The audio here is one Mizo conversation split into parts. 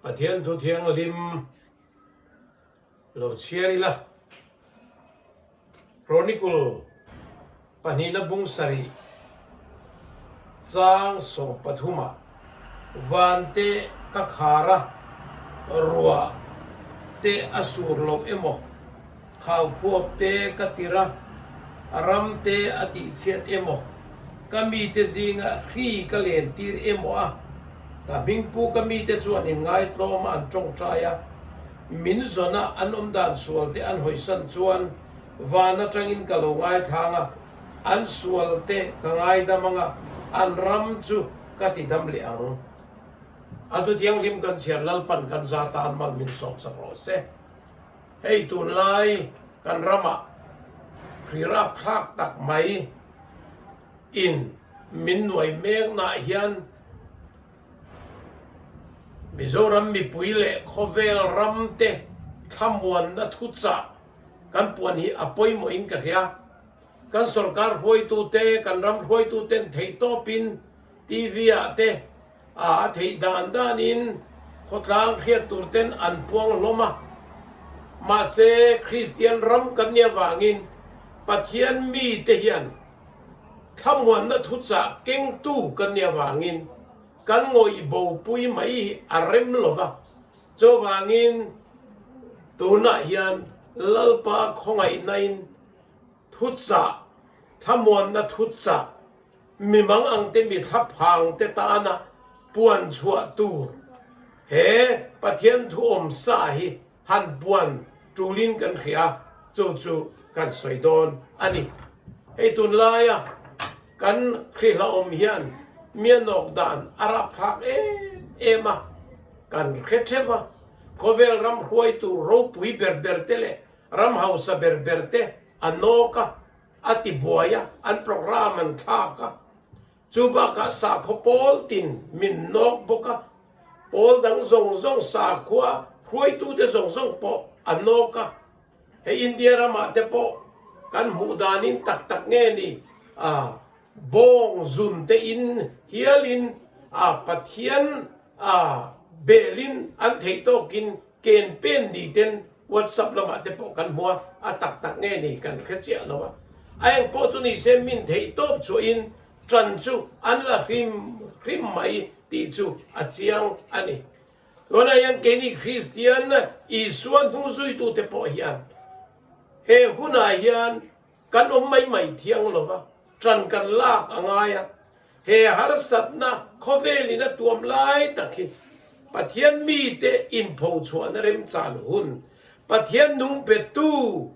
Pathian thu thianghlim lo chhiar ila. Chronicle pahnihna bung sarih chang 13 ah van te ka khar a, ruah te a sur loh emaw, Khaukhuap te ka tir a, ram te a tihchhiat emaw, ka mite zinga hri ka len tir emaw a, ka hmingpu ka mite chuan inngaitlawm a an tawngtai a, Min zawna an awm dan sual te an hawisan chuan van atangin ka lo ngaithlang a, an sual te ka ngaidam ang a, an ram chu ka ti dam leh ang. A thu thianghlim kan chhiar Lalpan kan za tan mal min sawmsak rawh se. Hei tunlai kan ramah hri rapthlak tak mai in min nuai meknaah hian, Mizoram mipui leh khawvel ramte thlamuanna thuchah kan puan hi a pawimawhin ka hria. Kan sorkar hruaitute, kan ram hruaituten theihtawpin TV-ah te a theih dan danin khawtlang hriat turten an puang hlawm a. Mahse, Kristian ram kan nih avangin Pathian mite hian Thlamuanna thuchah kengtu kan nih avangin kan ngawih bopui mai hi a rem lo va, chuvangin tunah hian Lalpa khawngaihnain thuchah, thlamuanna thuchah, mimang angte mi thlaphangte tana puan chhuah tur he Pathian thu awm sa hi Han puan tulin kan hria a, chu chu kan sawi dawn a ni. Hei tunlaia kan hrihlawm hian mi a nawk dan a rapthlak em em a, kan hre theuh a, khawvel ram hruaitu ropui ber ber te leh ram hausa ber ber te a nawk a, a tibuai a, an programme an thlak a, Chu bakah sakhaw pawl tin min nawk bawk a, pawl dang zawng zawng sakhua hruaitute zawng zawng pawh a nawk a. Hei India ramah te pawh kan hmuh danin tak tak nge ni a bawng zun te in hialin a Pathian a belin an theih tawkin ken pen ni ten WhatsApp lamah te pawh kan hmu a, a tak tak nge ni kan hre chiah lo a. A eng pawh chu ni se min theih tawp chhuahin ṭan chu an la hrim hrim mai tih chu a chiang a ni. Tunah hian keini Kristian Isua hnungzuitute pawh hian he hunah hian Kan awm mai mai thiang lo va, ṭan kan lak a ngai a. He harsatna khawvelin a tuam lai tak hi Pathian mite inpho chhuahna remchan hun, Pathian nung petu,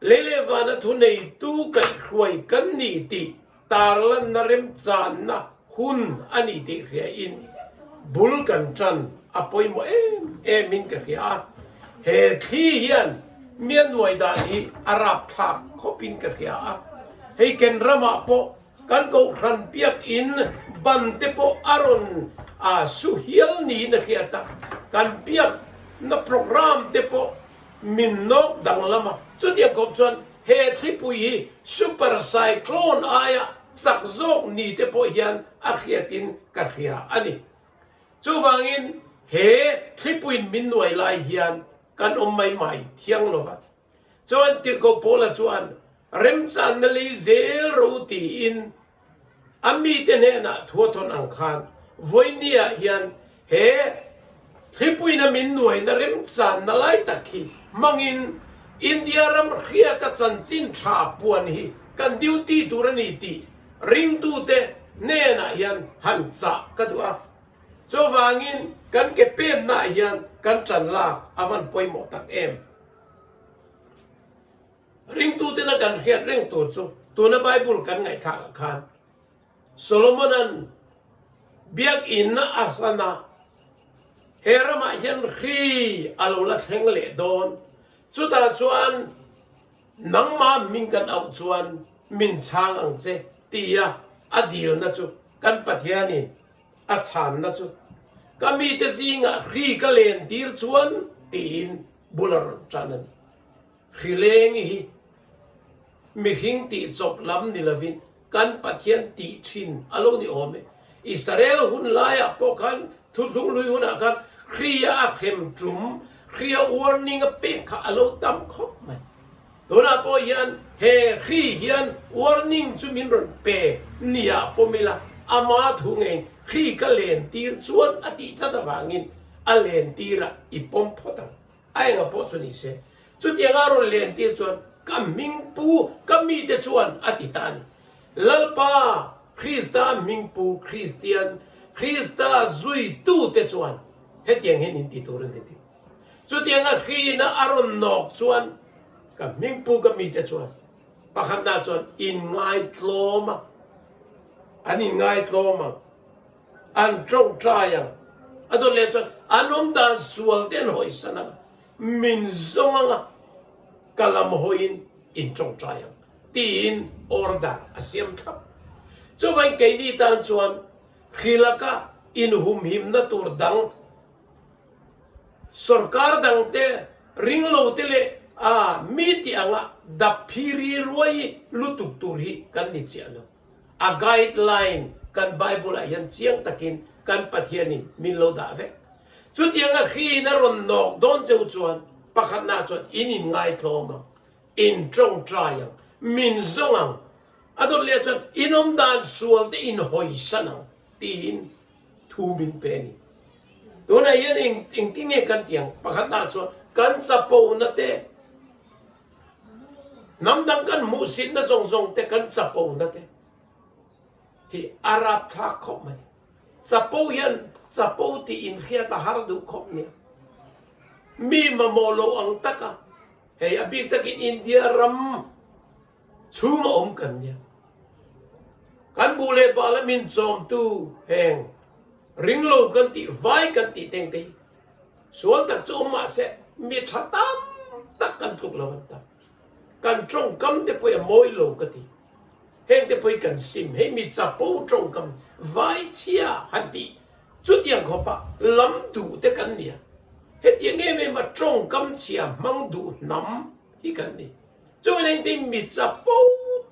lei leh vana thuneitu kaihhruai kan ni tih tarlanna remchanna hun a ni tih hriain bul kan ṭan a pawimawh em emin ka hria a. He thli hian mi a nuai dan hi a rapthlak khawpin ka hria a. Hei ken ramah pawh kan kohhran biakin ban te pawh a rawn su hial niin a hriat a, kan biakna programme te pawh min nawk danglam a. Chutiang khawp chuan he thlipui hi super cyclone aia chak zawk ni te pawh hian a hriatin ka hria a ni. Chuvangin he thlipuiin min nuai lai hian kan awm mai mai thiang lo va. Chuan Tirhkoh Paula chuan remchanna lei zel ro tiin a mite hnenah thu a thawn ang khan vawinia hian he thlipuina min nuaina remchanna lai tak hi hmangin India ram hriata chanchin tha puan hi kan duty tur a ni tih ringtute hnenah hian han chah ka duh a. Chuvangin kan ke pennaah hian kan tan lak a van pawimawh tak em. Ringtutena kan hriat reng tur chu tuna Bible kan ngaihthlak ah khan Solomona'n biakinn a hlan a, he ramah hian hri a lo la thleng leh dawn. Chutah chuan nangmah hming kan auh chuan min chhang ang che tia a dilna chu kan Pathianin a chhanna chu ka mite zingah hri ka len tir chuan tiin bul a rawn tan a ni. Hrileng hi mihring tih chawp lam ni lovin kan Pathian tih thin a lo ni awm e. Israel hun laiah pawh khan Thuthlung hlui hunah khan Hria a hrem tum, hria warning a pek kha a lo tam khawp mai. Tunah pawh hian he hri hian warning chu min rawn pe nia pawm ila, ama thu ngeiin hri ka len tir chuan a tih tlat avangin a len tirah i pawm phawt ang. A enga pawh chu ni se, chutianga a rawn len tir chuan ka hming pu ka mite chuan a ti ta a ni. Lalpa Krista hming pu Kristian, Krista zuitute chuan hetiang hian in ti tur a ni ti. Chutianga hrina a rawn nawk chuan ka hming pu ka mite chuan pakhatna chuan inngaitlawm a, an inngaitlawm ang, an tawngtai ang, a dawt leh chuan an awm dan sual te an hawisan ang, min zawng anga ka lam hawiin in tawngtai ang tiin order a siam thlap. Chuvangin keini tan chuan hri laka inhumhimna tur dang Sorkar dangte ringlote leh a mi tih anga dap phi ri ruai lutuk tur hi kan ni chiah lo. A guideline kan Bible ah hian chiang takin kan Pathianin min lo dah vek. Chutianga hriin a rawn nawk dawn cheu chuan pakhatna chuan in inngaitlawm ang, in tawngtai ang, min zawng ang, a dawt leh chuan in awmdan sual te in hawisan ang tiin thu min pe a ni. Tunah hian eng engtin nge kan tih ang? Pakhatna chuan kan chapona te, hnam dang kan hmuhsitna zawng zawng te kan chapona te hi a rapthlak khawp mai. Chapo hian chapo tih inhriat a har duh khawp nia. Mi mamawh lo ang taka hei a bik takin India ram Chhung a awm kan nia. Kan buh leh bal a min chawmtu heng ringlo kan tih vai kan tih teng te hi sual tak chu awm mah se mi tha tam tak kan tluk lo an tam. Kan tawngkam te pawh hi a mawi lo ka ti. Heng te pawh hi kan sim hei mi chapo tawngkam vai chhia han tih chutiang khawpa lam duh te kan nia. Hetiang em em a tawngkam chhia hmang duh hnam hi kan ni. Chuan engtin mi chapo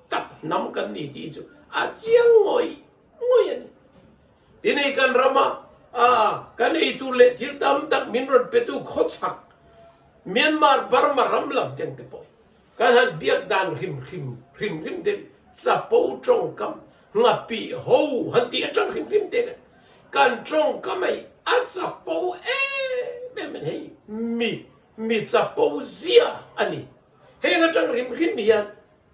tak hnam kan ni tih chu a chiang ngawih ngawih a ni. Tin hei kan rama kan ei tur leh thil tam tak min rawn petu khawchhak Myanmar, Burma ram lam ten te pawh hi kan han biak dan hrim hrim hrim hrim te chapo tawngkam nghapih ho han tih atang hrim hrim te nen kan tawngkam hei a chapo em em a ni hei mi mi chapo zia a ni. Heng atang hrim hrim hian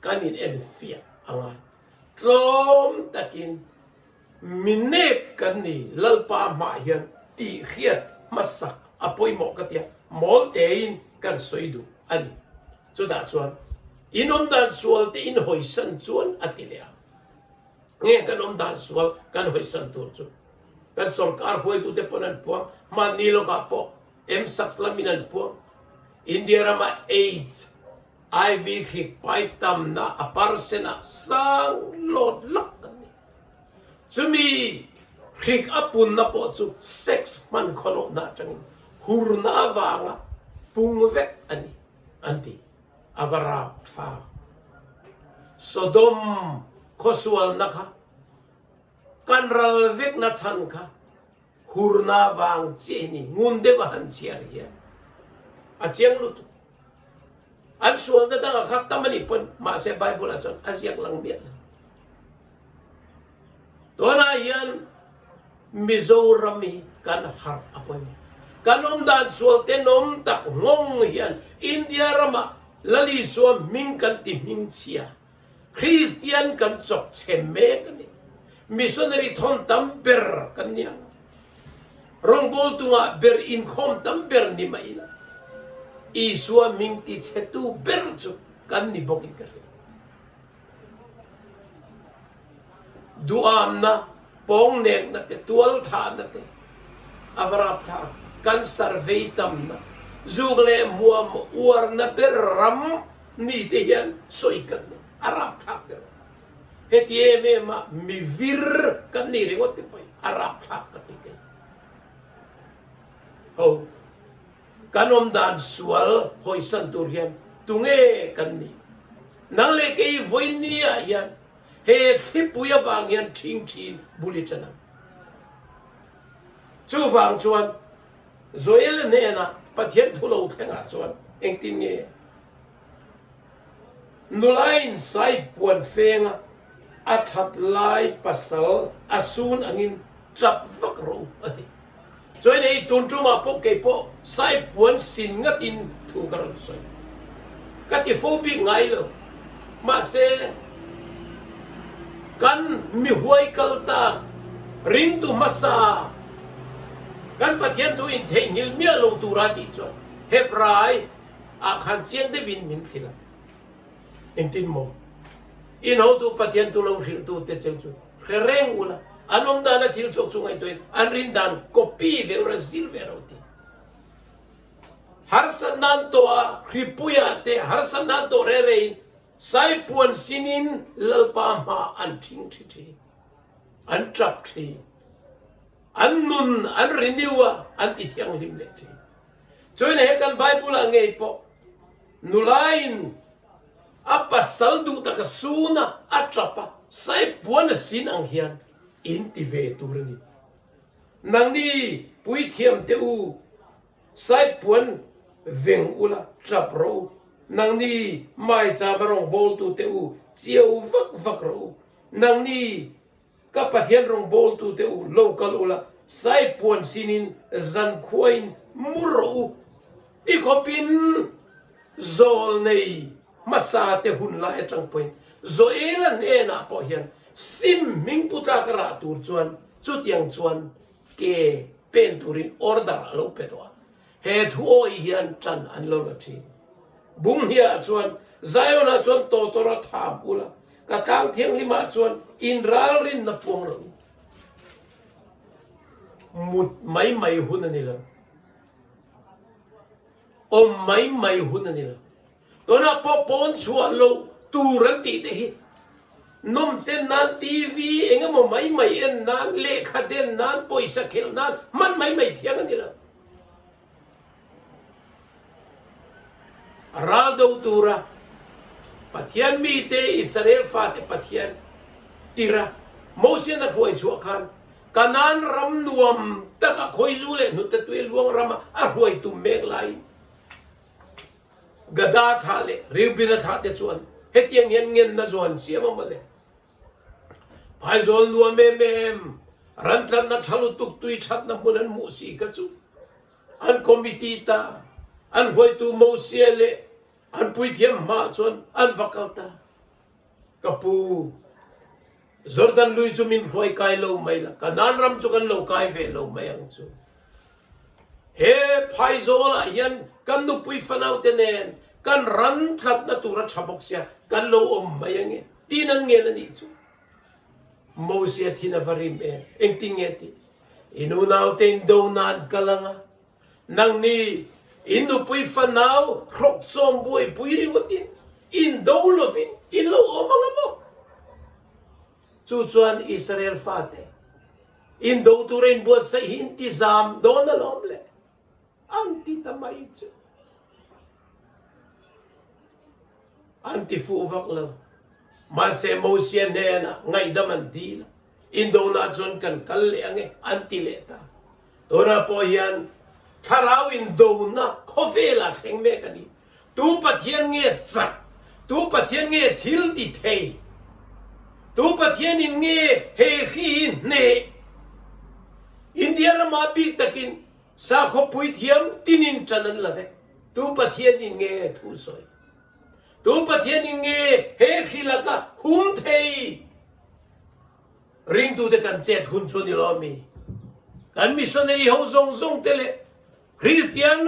kan in enfiah a ngai. Tlawm takin mi nep kan ni Lalpa hmah hian tih hriat hmasak a pawimawh ka tia mawl tein kan sawi duh a ni. Chutah chuan in awm dan sual te in hawisan chuan a ti leh a. Nge kan awm dan sual kan hawisan tur chu kan sorkar huaitute pawn an puang hmanni lawkah pawh MSACS lamin an puang. India rama AIDS, IV hrik pai tamna a percent ah sang lawt lak kan ni. Chumi hrik a punna pawh chu sex hman khawlohna atangin hurna avanga pung vek a ni an ti. A va rapthlak. Sodom khawsualna kha kan ral vekna chhan kha Hurna vang chiah hi ni ngun deuh a han chhiar hian a chiang lutuk. An sualna dangah kha tam a nih pawn mahse Bible ah chuan a ziak lang miah lo. Tunah hian Mizoram hi kan harh a pawimawh. Kan awm dan sual tenawm tak nghawng hian India ramah Lal Isua hming kan ti hming chhia. Kristian kan chawk chhe mek a ni. Missionary thawn tam ber kan ni ang. Rawngbawltu ngah ber inkhawm tam ber ni mah ila, Isua hming ti chhetu ber chu kan ni bawkin ka hria. Duamna, pawngnekna te, tualthahna te, a va rapthlak, kan survey tamna, zuk leh hmuam uarna ber ram ni te hian sawi kan nei, a rapthlak ber. Heti em em a mi vir kan nei ringawt te pawh hi a rapthlak ka ti kei. Ho, kan awm dan sual hawisan tur hian tunge kan nih? Nang leh kei vawiin ah hian he thlipui avang hian ṭhing ṭhin bul i ṭan ang. Chuvang chuan. Joel-a hnenah Pathian thu lo thlengah chuan engtin nge nulain sai puan fenga a that lai pasal a sun angin chap vak rawh u a ti. Chuan hei tun tumah pawh kei pawh sai puan sin ngatin thu ka rawn sawi. Ka ti fo bik ngai lo. Mahse, kan mihuai kal tak ringtu hmasa kan Pathian thu in theihnghilh miah lo tura tih chuan Hebrai ah khan chiang deuhin min hrilh a. Engtin maw? In hotu Pathian tu lo hrilhtu te cheu chu hre reng ula, an awm dana thil chhuak chu ngaihtuahin an rin dan copy ve ura zir ve ro ti. Harsat nan tawh a hripuia te harsat nan tawh re rein sai puan sinin Lalpa hma an thing thi thin, an tap thin, an nun an renew a an ti thianghlim leh thin. Chuan he kan Bible ah ngei pawh Nulain a pasal duh taka suna a tap a, sai puan a sin ang hian in ti ve tur a ni. Nangni puithiam te u, sai puan veng ula tap rawh u. Nangni maichama rawngbawltu te u, chiau vak vak rawh u. Nangni Ka Pathian rawngbawltute u, lo kal ula, sai puan sinin zankhuain mu rawh u. Ti khawpin zawlnei hmasate hun lai atang pawhin Joela hnenah pawh hian sim hming pu tlak rah tur chuan chutiang chuan ke pen turin order a lo pe tawh a. He thu awi hian ṭan an lo la ṭhin. Bunghniah chuan Zion-ah chuan tawtawr a tham ula, ka tlang thianghlimah chuan inralrinna puang rawh u. Mut mai mai hun a ni lo. Awm mai mai hun a ni lo. Tunah pawh pawn chhuah loh tur an tih te hi nawmchen nan TV eng emaw mai mai en nan, lehkha den nan, pawisa khelh nan hman mai mai thiang a ni lo. Ral do tura Pathian mite Israel fate Pathian tira Mosian a hruai chhuah khan Kanaan ram nuam taka khawizu leh hnute tui luang rama a hruai tum mek laiin Gada thlah leh Reubena thlah te chuan hetiang hian ngenna zuan siam a mawle. Phaizawl nuam em em, ran tlanna tha lutuk tui thatna hmun an hmuh si kha chu an committee ta, an hruaitu Mosia leh an puithiam hmaah chuan an va kal ta. Ka pu, Jordan lui chu min hruai kai lo mai la, Kanaan ram chu kan lo kai ve lo mai ang chu. He phaizawlah hian kan nupui fanaute nen kan ran tlatna tur a tha bawk sia, kan lo awm mai ange tiin an ngen a nih chu. Mosia thin a va rim em, engtin nge tih? I nunaute in do nan kal ang a, nangni in nupui fanau hrawk chawm buaipui ringawtin in do lovin in lo awm ang a maw? Chu chuan Israel fate indo tura inbuatsaih hi intizam dawn alawm le, an ti ta mai chu. An ti fuh vak lo. Mahse Mosia hnenah ngaihdam an dil a, indonah chuan kan kal leh ang e, an ti leh ta. Tunah pawh hian thlarau indona khawvelah thleng mek a ni. Tu Pathian nge chak? Tu Pathian nge thil ti thei? Tu Pathianin nge he hri hi hneh? India ramah bik takin sakhaw puithiam tinin ṭan an la vek. Tu Pathianin nge thu sawi? Tu Pathianin nge he hri laka hum thei? Ringtute kan chet hun chu a ni lo ami? Kan missionary ho zawng zawng te leh Kristian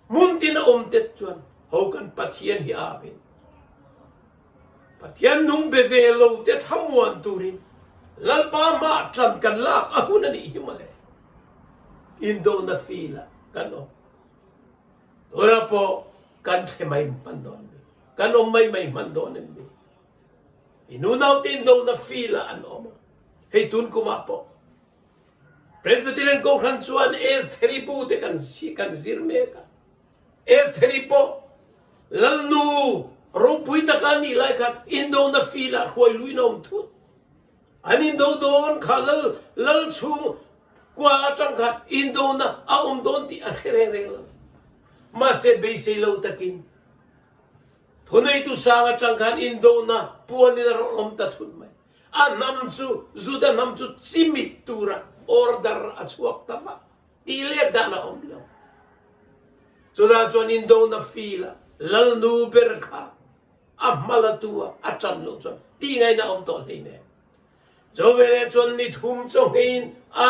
hmun tin a awm tet chuan ho kan Pathian hi amin. Pathian nung be ve lo te thlamuan turin Lalpa hmaah ṭan kan lak a hun a nih hi mawle. Indona feel ah kan awm. Tunah pawh kan thle mai hman dawn mi? Kan awm mai mai hman dawn em mi? I nunaute indona feel ah an awm a. Hei tun kumah pawh Presbyterian Kohhran chuan Estheri bu te kan kan zir mek a. Estheri pawh Lalnu ropui taka a nih lai khan indona filah hruai luin a awm thut. An indo dawn kha lal lal chhung. Kua atang khan indona a awm dawn tih a hre reng reng lo. Mahse beisei lo takin thuneitu sang atang khan indona puanin a rawn awm ta thut mai. A hnam chu Juda hnam chu chimit tura order a chhuak ta vak. Tih let dan a awm lo. Chutah chuan indona feel a lalnu ber kha a hma la tu a a tan loh chuan tih ngaihna a awm tawh hleinem. Chu veleh chuan ni thum chawngheiin a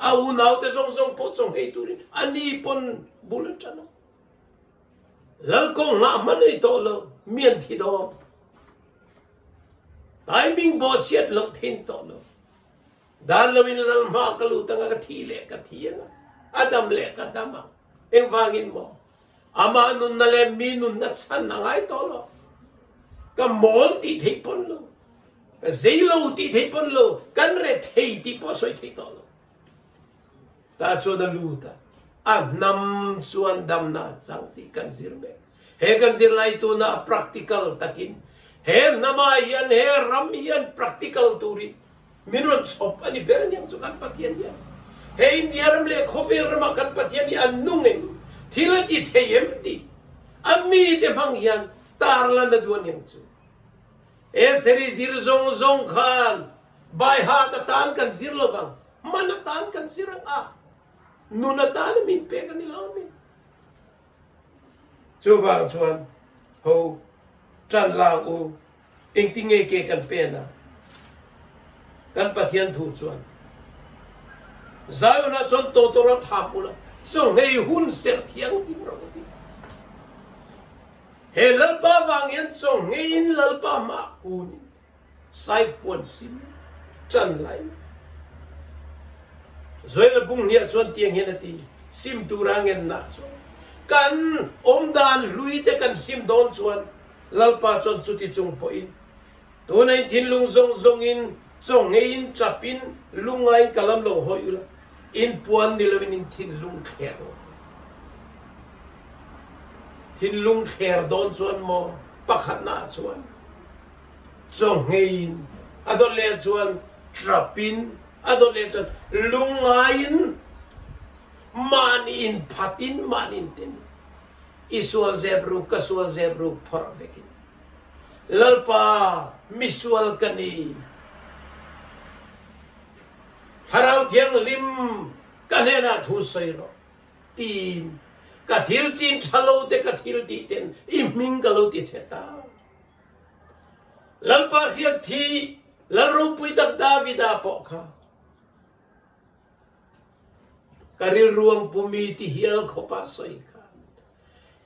a unaute zawng zawng pawh chawnghei turin a ni pawn bul a tan a. Lalkawng nghah hman a ni tawh lo, mi an thi dawn. Timing bawhchhiat loh thin tawh lo. Dan loin lal hma ka lut anga ka thi leh ka thi anga, a dam leh ka dam ang. Engvangin maw? Amah nunna leh mi nunna chhan a ngai tawh lo. Ka mawl tih theih pawn lo. Ka zei lo tih theih pawn lo. Kan re thei tih pawh sawi theih tawh lo. Tah chuan a lut a, a hnam chuan damna a chang tih kan zir mek. He kan zirlai tuna a practical takin he hnamah hian he ram hian practical turin min rawn chhawp a ni ber aniang chu kan Pathian hian. He India ram leh khawvel ramah kan Pathian hi a nung em, thil a ti thei em tih a mite hmang hian tarlan a duh aniang chu. Estheri zir zawng zawng khan baihat atan kan zir lovang, hman atan kan zir ang a, nun atan a min pek a ni lo a mi. Chuvang chuan ho tan lang u, engtin nge ke kan pen a? Kan Pathian thu chuan Zion-ah chuan tawtawra thap ula, chawnghei hun serh thianghlim rawh u ti. He Lalpa vang hian chawngheiin Lalpa hmaah kunin Saipuan sim ṭan lai. Zoela bunghniah chuan tiang hian a ti, Sim tura ngenna chuan kan awmdan hlui te kan sim dawn chuan Lalpa chuan chuti chung pawhin tuna in thinlung zawng zawngin chawngheiin ṭapin lungngaiin ka lam lo hawi ula, in puan ni loin in thinlung thler rawh. Thinlung thler dawn chuan maw pakhatna ah chuan. Chawngheiin a dawt leh chuan ṭapin a dawt leh chuan lungngaiin mahni inphatin mahni inten i sual zep ruk ka sual zep ruk phawrh vekin Lalpa misual ka ni Thlarau Thianghlim ka hnenah thu sawi rawh tiin ka thil chin ṭha lo te ka thil tih ten i hming ka lo ti chhe ta. Lalpa hriat thi Lal ropui tak Davida pawh kha ka rilruang pumi ti hial khawpa sawi kha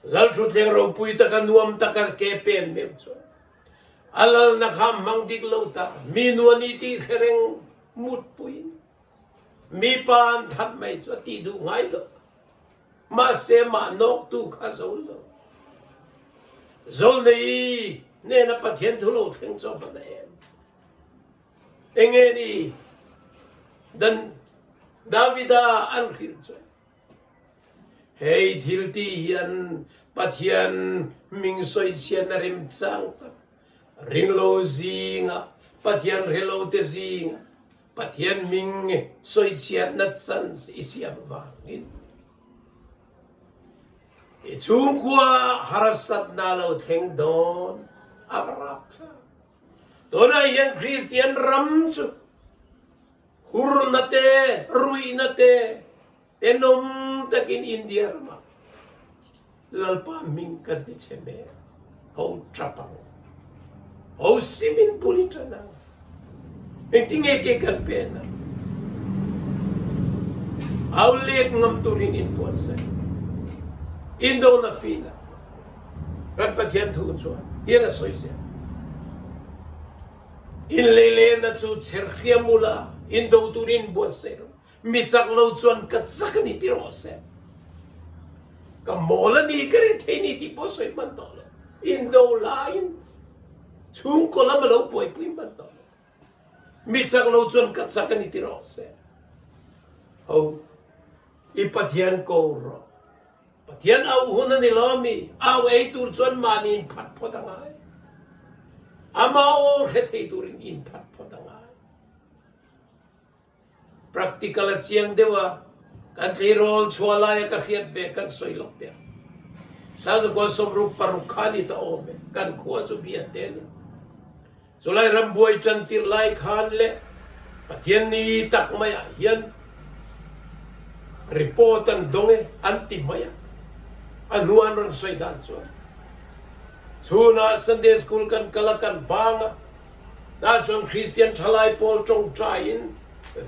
Lal thutthleng ropui taka nuam taka ke pen meuh chuan a lalna kha hmang dik lo ta mi nuani tih hre reng mutpuiin mi pa an that mai chu a tih duh ngai lo. Mahse mah nawktu kha zo lo. Zawlnei hnena Pathian thu lo thleng chu a hman em? Enge ni dan Davida an hrilh chuan hei thil ti hian Pathian hming sawichhiatna remchang tak ringlo zinga Pathian hrelote zinga Pathian hming sawichhiatna chance i siam vangin i chhungkhua harsatna lo thleng dawn a va rapthlak. Tunah hian Kristian ram chu hurna te, ruihna te, Tenawm takin India ramah Lalpa hming kan ti chhe mek. Ho tap ang. Ho simin bul i tan ang. Engtinge ke kan pen ang. Au let ngam turin in buatsaih. Indona feel ang. Kan Pathian thu chuan hian a sawi zel. In leilehna chu chher hriam ula, indo turin buatsaih rawh. Mi chak lo chuan ka chak a ni ti rawh se. Ka mawl a ni, ka rethei ni tih pawh sawi hman tawh lo. Indo laiin chhungkaw lam a lo buaipui hman tawh lo. Mi chak lo chuan ka chak a ni ti rawh se. Ho, i Pathian ko rawh. Pathian auh hun a ni lo mi, au ei tur chuan mahni inphat phawt a ngai. Ama aw hre thei turin inphat phawt a ngai. Practical a chiang deuh a, kan tleirawl chhuah laia ka hriat ve kan sawi lawk teh ang. Sazakua 66 kha ni ta awm e, kan khua chu bia te a ni. Chulai rambuai tan tirh lai khan leh Pathian ni tak maiah hian report an dawng e an ti mai a, a hnu an rawn sawi dan chuan chhunah Sunday School kan kal a kan bang a, tah chuan Kristian thalai pawl tawngtaiin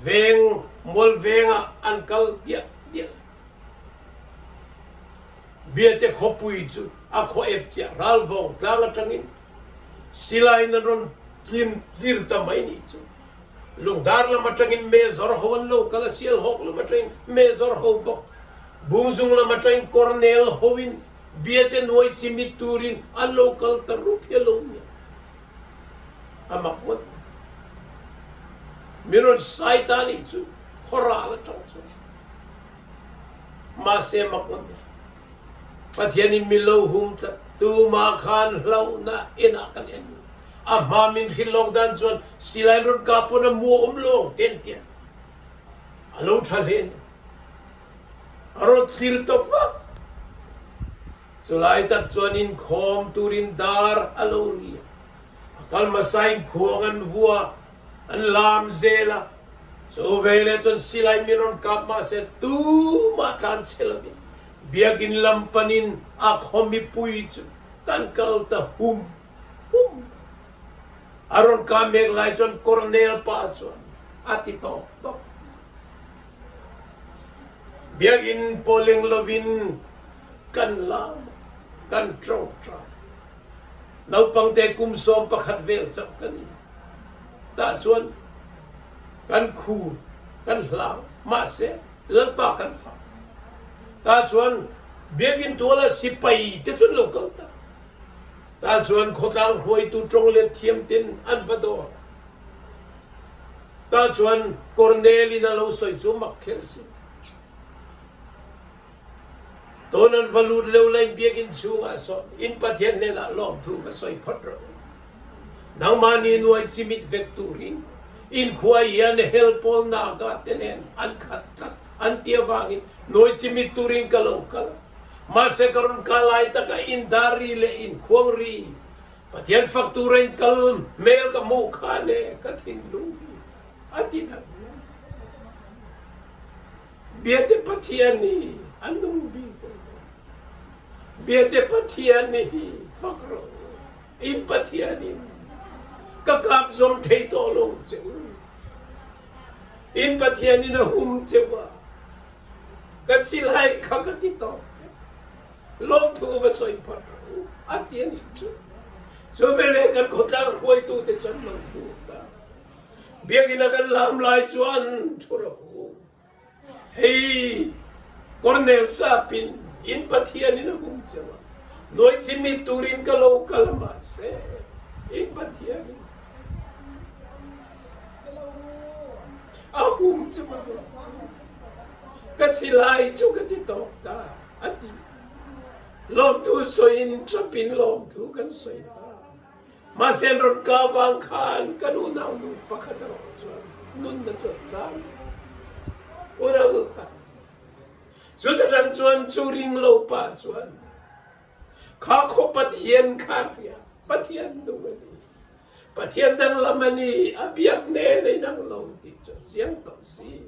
veng mual vengah an kal diah diah a. Biate khawpui chu a khaw ep chiah ralvawng tlang atangin Silaiin an rawn tlin tlir ta mai nih chu. Lungdar lam atangin Mezawr ho an lo kal a, Sialhawk lam atangin Mezawr ho bawk, Bungzung lam atangin Cornel hoin Biate nuai chimit turin an lo kal ta rup hi a lo nia. A mak ngawt mai. Min rawn sai ta nih chu khawral atang chuan. Mahse mak ngawt mai. Pathianin mi lo hum tlat, tumah khan hlauhna enah kan en lo. A hma min hrilh lawk dan chuan silai rawn kah pawn a mu a awm lo ang ten tian a lo tha hle a ni. A rawn thlir ta vak. Chulai tak chuan inkhawm turin dar a lo ri a. A kal hmasain khuang an vua. An lam zel a, chu veleh chuan silai min rawn kap mahse tumah tlan chhe lovin biakinn lam panin a khaw mipui chu kan kal ta hum hum. A rawn kah mek lai chuan Colonel pa chuan a ti tawp tawp. Biakinn pawh leng lovin kan lam a, kan tawngtai. Naupangte kum 11 vel chauh ka ni. Tah chuan kan khur, kan hlau, mahse Lalpa kan fak. Tah chuan biakinn tuala sipai te chuan lo kal ta. Tah chuan khawtlang hruaitu tawng let thiam ten an va dawr. Tah chuan Kornel in a lo sawi chu mak kher si. Tun an va lut leu lain biakinn chhungah sawn in Pathian hnenah lawmthu va sawi phawt rawh u. Nangmahni nuai chimit vek turin in khua hian hel pawl Naga te nen an khat tlat an ti avangin nuai chimit turin ka lo kal a. Mahse ka rawn kal lai takah in dar ri leh in khuang ri Pathian fak tura in kal hmel ka hmuh khan e ka thinlung hi a ti dang hle. Biate Pathian hi a nung bik a ni. Biate Pathian hi fak rawh u. In Pathian in ka kap zawm thei tawh lo che u. In Pathian in a hum che u a, ka silai kha ka ti tawk vek. Lawmthu va sawi phawt rawh u, a ti a nih chu. Chu veleh kan khawtlang hruaitute chuan lo lut a. Biakinn a kan lam lai chuan thu rawh u. Hei Kornel sapin in Pathian in a hum cheu a, nuai chimit turin ka lo kal a mahse in Pathian in a hum cheu a, ka silai chu ka ti tawk ta a ti. Lawmthu sawiin ṭapin lawmthu kan sawi ta. Mahse an rawn kah vang khan kan unaunu pakhat erawh chuan nunna chu a chang a, unaunu tak. Chuta tang chuan chu ringlo pa chuan kha khaw Pathian kha a hria, Pathian nung a ni, Pathian danglam a ni, a biak nen a inang lo tih chu a chiang tawh si.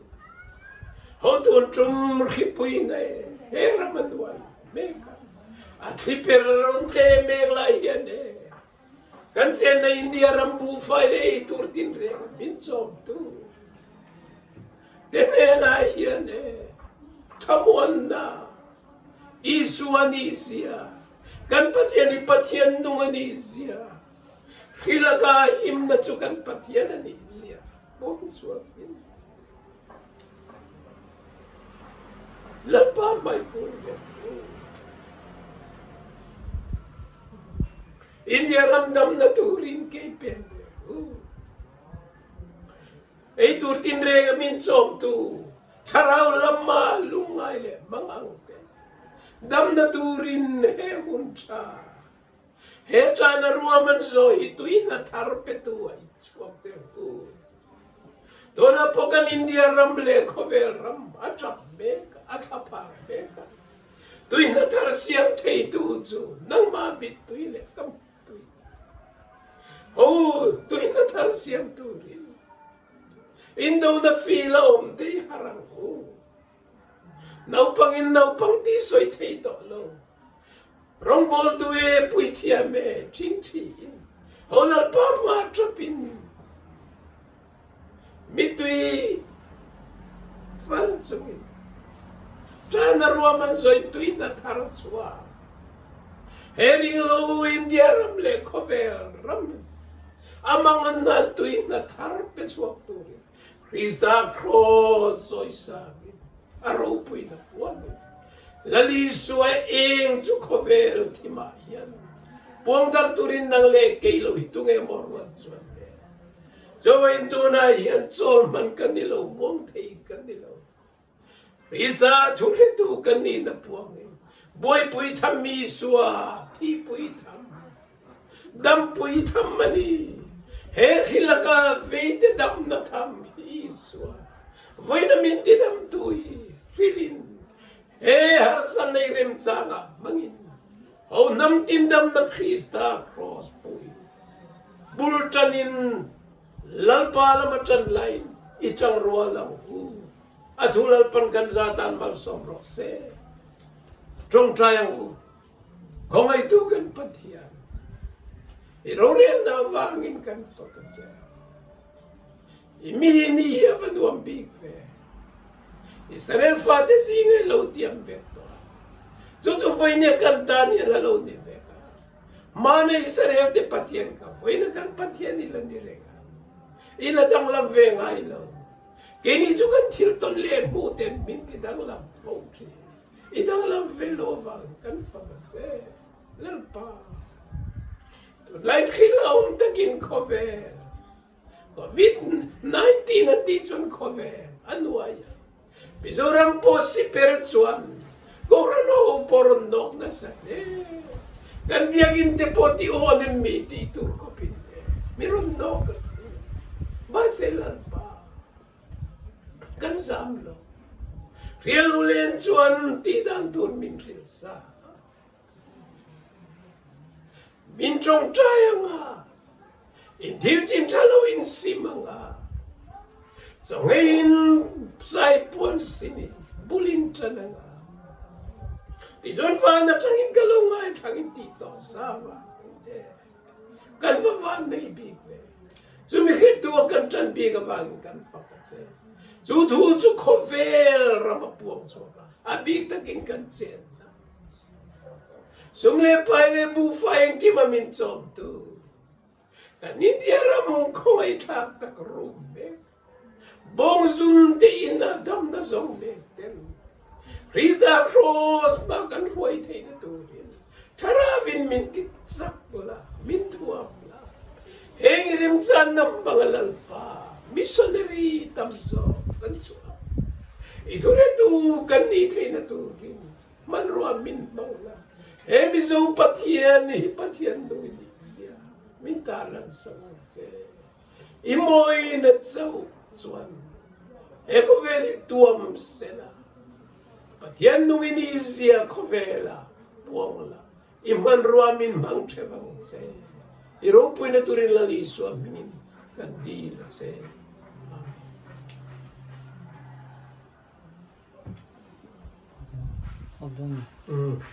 Hotun tum hripui nei he ram a nuai mek a. A thliper a rawn tle mek lai hian e, kan chenna India ram buhfai leh ei tur tinreng min chawmtu te hnenah hian e, thlamuanna Isua nih zia, kan Pathian hi Pathian nung a nih zia, hri laka himna chu kan Pathian a nih zia pawm chhuakin Lalpa hmaikun vek u. India ram damna turin kei pen vek u. Ei tur tinreng a min chawmtu thlarau lama lungngai leh mangang te damna turin he hun tha He caan a ruam an zaw hi tuihna thar petu ah i chuak ter u. Tunah pawh kan India ram leh khawvel ram a tap mek a, a thlaphar mek a. Tuihna thar siam theitu chu nangmah mittui leh ka mittui. Ho, tuihna thar siam turin Indona feel a awm te i har ang u. Naupangin naupang tih sawi thei tawh lo. Rawngbawltu e puithiam e ṭhingṭhiin ho Lalpa hma ṭapin mittui far chungin ṭana ruam an zawih tuihna thar chhuah he ringlo India ram leh khawvel ram a mangan nan tuihna thar pe chhuak turin Krista Kraws sawisangin a ropuina puangin Lal Isua eng chu khawvel thimah hian puangdar turin nang leh kei lo hi tunge maw ruat chuan le? Chawei tunah hian chawl hman ka ni lo, muang thei ka ni lo. Krista thuhretu ka nihna puangin buaipui tham Isua thihpui tham, dampui tham a ni. He hri laka veite damna tham hi Isua vawiina min tidamtu hi hrilhin he harsa nei remchangah hmangin ho hnam tindamna Krista kraws pui bul tanin Lalpa lama ṭan laiin i ṭang rual ang u. A thu Lalpan kan za tan malsawm rawh se. Ṭawngṭai ang u. Khawngaihtu kan Pathian, i rorelna avangin kan fak a che. I mi ni hi a va nuam bik ve. Israel fate zinga i lo tiam vek tawh a. Chu chu vawinia kan tan hian a lo ni vek a. Hmana Israel te Pathian kha vawiina kan Pathian i la ni reng a, i la danglam ve ngai lo. Keini chu kan thil tawn leh hmuh ten min ti danglam tho thin. I danglam ve lo avangin kan fak a che. Lalpa, tunlai thil a awm takin khawvel Covid 19 an tih chuan khawvel a nuai a, Mizoram pawh siper chuan Kohhran ho pawh rawn nawk nasa hle. Kan biakinn te pawh ti awn em mi tih tur khawpin le mi rawn nawk a si. Mahse Lalpa kan zam lo. Hrial u len chuan tih dan tur min hrilh sa. Min tawngtai ang a, in thil chin tha lo in sim ang a, chawngeiin saipuan sinin bul in tan ang a, tichuan van atangin ka lo ngaithlang in tih tawh sa vangin le kan va van nei bik ve. Chumi hretu a kan tan bik avangin kan fak a che. Chu thu chu khawvel ram a puang chhuak a, a bik takin kan chen. Sum leh pai leh buhfai engkim a min chawmtu kan India ram khawngaihthlak tak rum mek bawngzun te in a damna zawng mek ten Krista Kraws hma kan hruai theihna turin Thlarauin min ti chak la, min thuam la. Heng i remchanna hmanga Lalpa missionary tam zawk kan chhuah i thuretu kan nih theihna turin Hmanrua min hmang la, he Mizo Pathian hi Pathian nung i nih zia min tarlan sak ang che. I mawina chauh chuan he khawvel hi tuam sela, Pathian nung i nih zia khawvela puang la, i hmanrua min hmang theuh ang che. I ropuina turin Lal Isua hmingin ka dil a che. Amen.